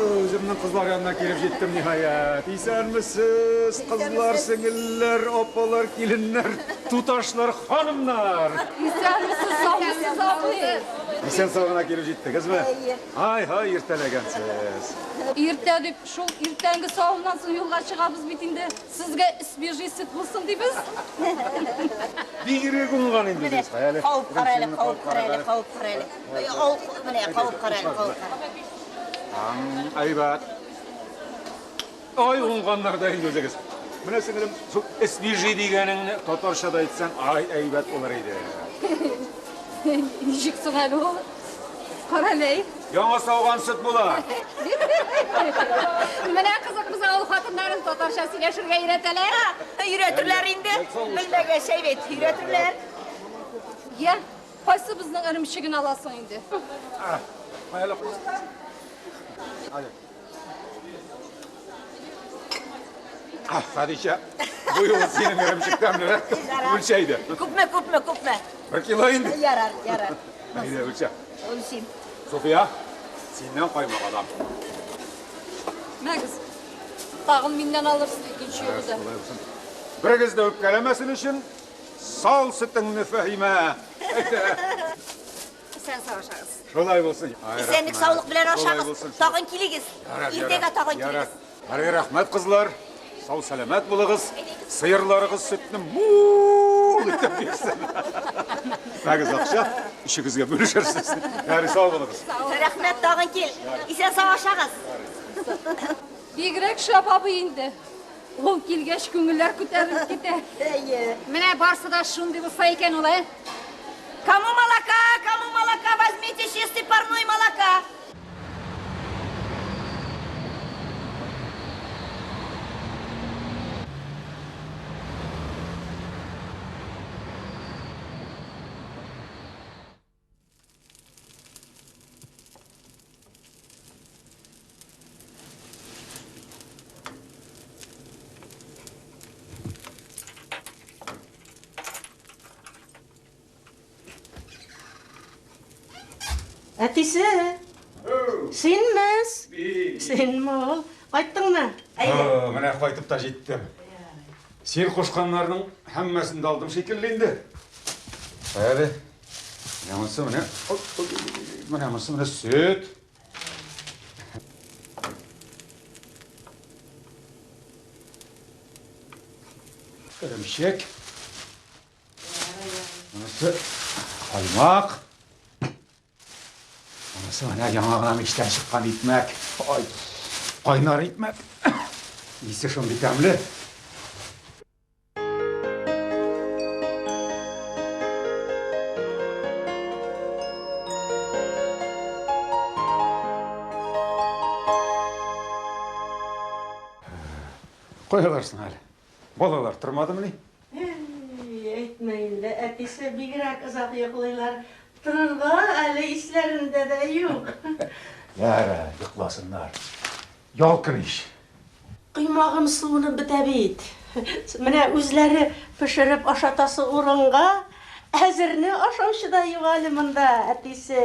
Үземнең кызлар янына килеп җиттем, ниһаять. Исәнмесез, кызлар, сеңелләр, апалар, киленнәр, туташлар, ханымнар. Исәнмесез, саумысыз, абый. Исән сау гына килеп җиттегезме? Әйе. Ай-һай, иртәләгәнсез. Иртә дип, шул иртәнге савымнан соң юлга чыгабыз бит инде. Сезгә свежий сөт булсын дибез. Бигрәк уңган инде сез. Кая әле? Кабып кара әле, кабып кара әле, кабып кара әле. Ау, менә кабып кара әле, кабып кара. Әйбәт. Ай, уңганнар да инде үзегез. Менә сеңелем, шул свежий дигәнеңне татарча да әйтсәң, ай, әйбәт булыр иде. Ничек соң әле ул? Кара әле, әй. Яңа сауган сөт була. Менә кызык, без авыл хатыннарын татарча сөйләшергә өйрәтәләр. Өйрәтерләр инде. Белмәгәч әйбәт, өйрәтерләр. Я, кайсыбызның эремчеген аласың инде? Кая әле? Әле. Ah, Хәдичә, бу юлы синең эремчек тәмлерәк. Үлчә иде. Күпме, күпме, күпме? Бер кило инде. Ярар, ярар. Әйдә, үлчә. Үлчим. София, синнән каймак алам. Мәгез, тагын миннән алырсыз икенче юлы да. Шулай булсын. Берегез дә үпкәләмәсен өчен, сал сөтеңне, Фәһимә. Исән сау ашагыз. Шулай булсын. Ай, Исәнлек рәхмәт. саулык белән Шулай ашагыз. булсын. Тагын килегез. Ярар, Иртәгә ярар, тагын ярар. килегез. Ярар, рәхмәт, кызлар. Сау сәламәт булыгыз. Сыерларыгыз сөтне мул итеп бирсен. Мәгез акча, өчегезгә бүлешерсез. Ярый, сау булыгыз. Рәхмәт, тагын кил. Исән сау ашагыз. Бигрәк шәп абый инде. Ул килгәч күңелләр күтәрелеп китә. Әйе. Менә барсы да шундый булса икән ул, ә? Кому молока, кому молока, возьмите чистый парной молока. Әтисе, синмес? Синме ул? Кайттыңмы? О, Менә кайтып та җиттем. Син кушканнарның һәммәсен дә алдым шикелле инде. Әле. Менә монысы менә. Ой, ой, ой, ой, Менә монысы менә сөт. Эремчек. Монысы каймак. Монысы менә яңа гына мичтән чыккан икмәк. Ай, кайнар икмәк. Исе шундый тәмле. Каяларсың әле? Балалар тормадымыни? Әй, әйтмә инде, әтисе бигрәк озак йоклыйлар. Торырга әле исләрендә дә юк. Ярар, йокласыннар. Ял көн ич. Коймагым суынып бетә бит. Менә үзләре пешереп ашатасы урынга әзерне ашаучы да юк әле монда, әтисе.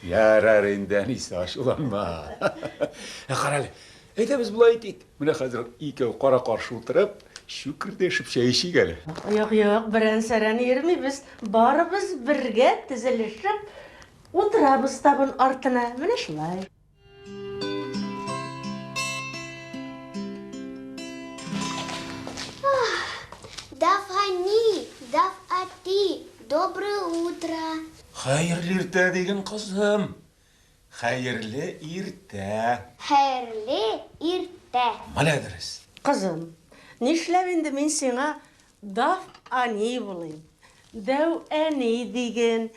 Ярар инде, әнисе, ачуланма. Ә кара әле, әйдә без болай итик. Менә хәзер икәү кара-каршы утырып, чүкердәшеп чәй эчик әле. Юк, юк, берән-сәрән йөрмибез. Барыбыз бергә тезелешеп утырабыз табын артына. Менә шулай. Дав Гани, Дав Доброе утро. Хәерле иртә диген, кызым. Хәерле иртә. Хәерле иртә. Менә дөрес. Кызым, нишләп инде мин сиңа Дав ани булыйм? Дәү әни диген.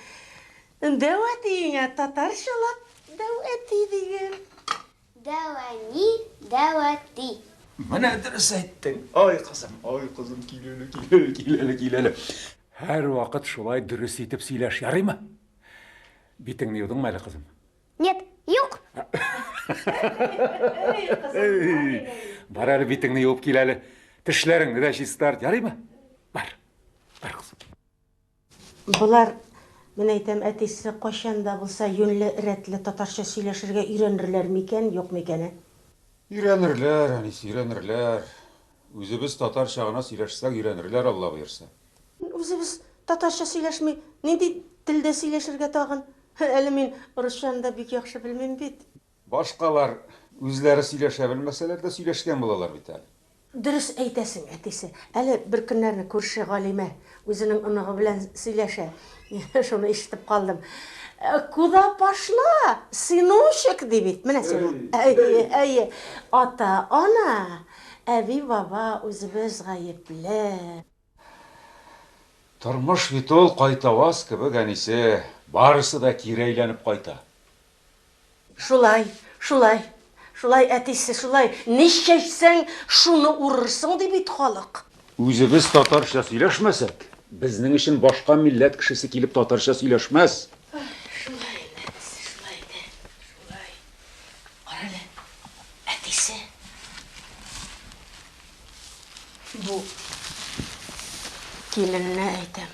Дәү әтиеңә татарчалап дәү әти диген. Дәү әни, дәү әти. Менә дөрес әйттең. Ай, кызым, ай, кызым, кил әле, кил әле, кил әле, кил әле. Һәрвакыт шулай дөрес итеп сөйләш, ярыймы? Битеңне юдыңмы әле, кызым? Нет, юк. Бар әле битеңне юып кил әле. Тешләреңне дә чистарт, ярыймы? Бар. Бар, кызым. Болар, мин әйтәм, әтисе кайчан да булса юньле, рәтле татарча сөйләшергә өйрәнерләр микән, юк микән, ә? Өйрәнерләр, әнисе, өйрәнерләр. Үзебез татарча гына сөйләшсәк, өйрәнерләр, Алла боерса. Үзебез татарча сөйләшми, нинди телдә сөйләшергә тагын? Әле мин русчаны да бик яхшы белмим бит. Башкалар үзләре сөйләшә белмәсәләр дә сөйләшкән булалар бит әле. Дөрес әйтәсең, әтисе. Әле бер көннәрне күрше Галимә үзенең оныгы белән сөйләшә. Шуны ишетеп калдым. Куда пошла, сыночек, ди бит. Менә сиңа. Әйе, әйе. Ата-ана, әби-баба үзебез гаепле. Тормыш бит ул кайтаваз кебек, әнисе. Барысы да кире әйләнеп кайта. Шулай, шулай, шулай, әтисе, шулай. Ни чәчсәң, шуны урырсың, ди бит халык. Үзебез татарча сөйләшмәсәк, безнең өчен башка милләт кешесе килеп татарча сөйләшмәс. Шулай инде, әтисе, шулай инде, шулай. Карале, әтисе. Бу киленне әйтәм,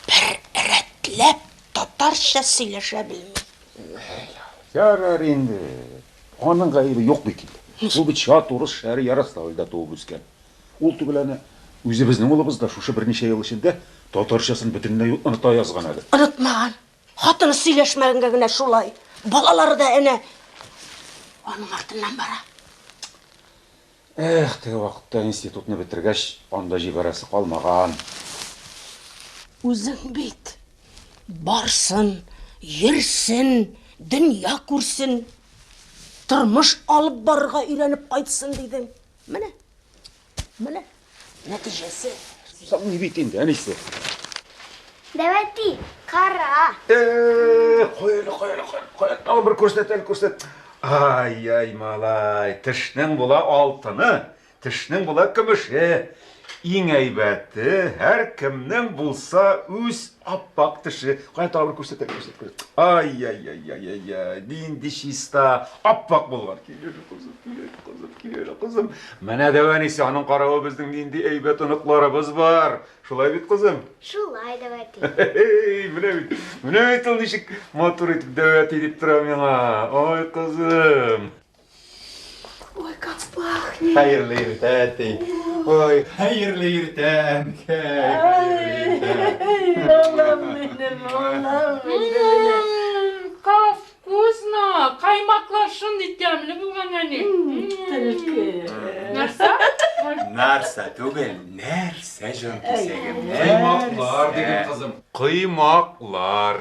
бер рәтләп татарча сөйләшә белми. Ярар инде. Аның гаебе юк бит инде. Ул бит чат урыс шәһәре Ярославльдә туып үскән. Ул түгел әнә, үзебезнең улыбыз да шушы берничә ел эчендә татарчасын бөтенләй оныта язган әле. Онытмаган. Хатыны сөйләшмәгәнгә генә шулай. Балалары да әнә аның артыннан бара. Эх, теге вакытта институтны бетергәч, анда җибәрәсе калмаган. Үзең бит барсын, йөрсен, дөнья күрсен, тормыш алып барырга өйрәнеп кайтсын дидең. Менә, менә нәтиҗәсе. Соң ни бит инде, әнисе. Дәү әти, кара. Э, кой әле, кой әле, кой, кой. Тагын бер күрсәт әле, күрсәт. Ай-яй, малай, тешнең була алтыны, тешнең була көмеше. Иң әйбәте, һәркемнең булса үз аппак теше. Кая тагын бер күрсәт әле, күрсәт, күрсәт. Ай-яй-яй-яй-яй, нинди чиста, аппак булган. Кил әле, кызым, кил әле, кызым, кил әле, кызым. Менә дәү әнисе, аның каравы безнең нинди әйбәт оныкларыбыз бар. Шулай бит, кызым? Шулай, дәү әти. Эй, менә бит, менә бит ул ничек матур итеп дәү әти дип тора миңа. Ой, кызым. Ой, как пахнет. Хәерле иртә, әти. Ой, хәерле иртә, әнкәй. Хәерле иртә. Улым минем, улым минем. Как вкусно! Каймаклар шундый тәмле булган, әни. Төлке. Нәрсә? Нәрсә түгел, нәрсә җан кисәгем. Коймаклар диген, кызым. Коймаклар.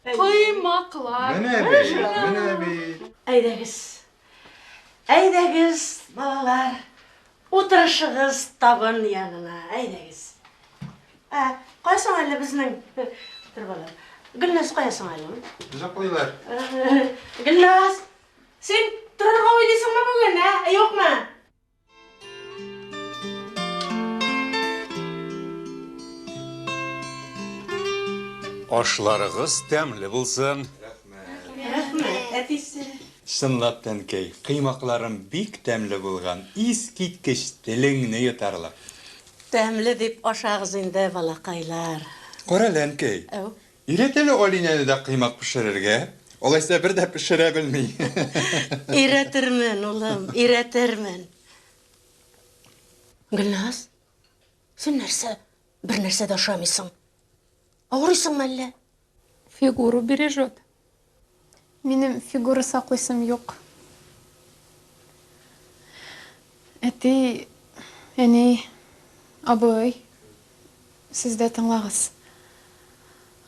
Коймаклар. Менә бит, менә бит. Әйдәгез. Әйдәгез, балалар. Утырышыгыз табын янына. Әйдәгез. Ә, кая соң әле безнең? Тор, балам. Гөлназ кая соң әле? Озаклыйлар. Гөлназ, син торырга уйлыйсыңмы бүген, ә? Юкмы? Ашларыгыз тәмле булсын. Рәхмәт, әтисе. Чынлап та, әнкәй, коймакларым бик тәмле булган, искиткеч, телеңне йотарлык. Тәмле дип ашагыз инде, балакайлар. Карале, әнкәй. Әү. Өйрәт әле Алинәне дә коймак пешерергә. Алайса бер дә пешерә белми. Өйрәтермен, улым, өйрәтермен. Гөлназ, син нәрсә, бер нәрсә дә ашамыйсың? Авырыйсыңмы әллә? Фигуру бережет. Минем фигура саклыйсым юк. Әти, әни, абый, сез дә тыңлагыз.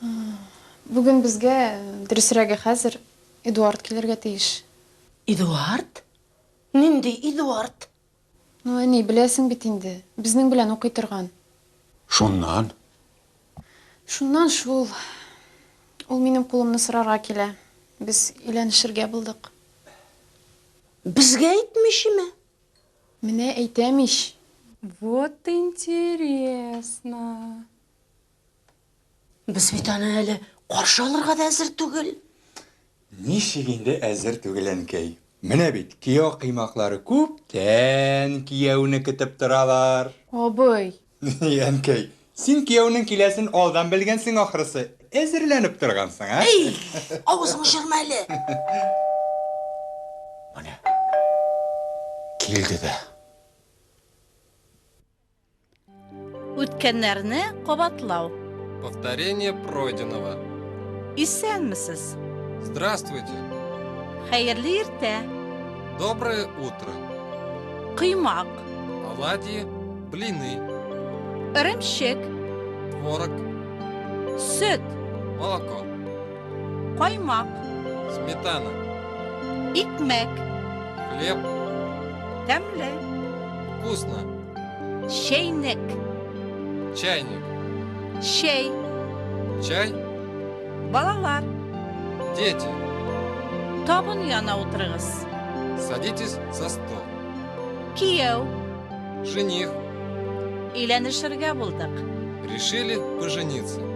Бүген безгә, дөресрәге хәзер, Эдуард килергә тиеш. Эдуард? Нинди Эдуард? Ну, әни, беләсең бит инде, безнең белән укый торган. Шуннан? Шуннан шул. Ул минем кулымны сорарга килә. Без өйләнешергә булдык. Безгә әйтмичеме? Менә әйтәм ич. Вот интересно. Без бит аны әле каршы алырга да әзер түгел. Ничек инде әзер түгел, әнкәй? Менә бит кияү коймаклары күптән кияүне көтеп торалар. Абый. Әнкәй, син кияүнең киләсен алдан белгәнсең ахрысы. Әзерләнеп торгансың, ә? Эй, авызың җырма әле. Менә. Килде дә. Үткәннәрне кабатлау. Повторение пройденного. Исәнмесез. Здравствуйте. Хәерле иртә. Доброе утро. Коймак. Оладьи, блины. Эремчек. Творог. Сөт. Молоко. Каймак. Сметана. Икмәк. Хлеб. Тәмле. Вкусно. Чәйнек. Чайник. Чәй. Чай. Балалар. Дети. Табын янына утырыгыз. Садитесь за стол. Кияү. Жених. Өйләнешергә булдык. Решили пожениться.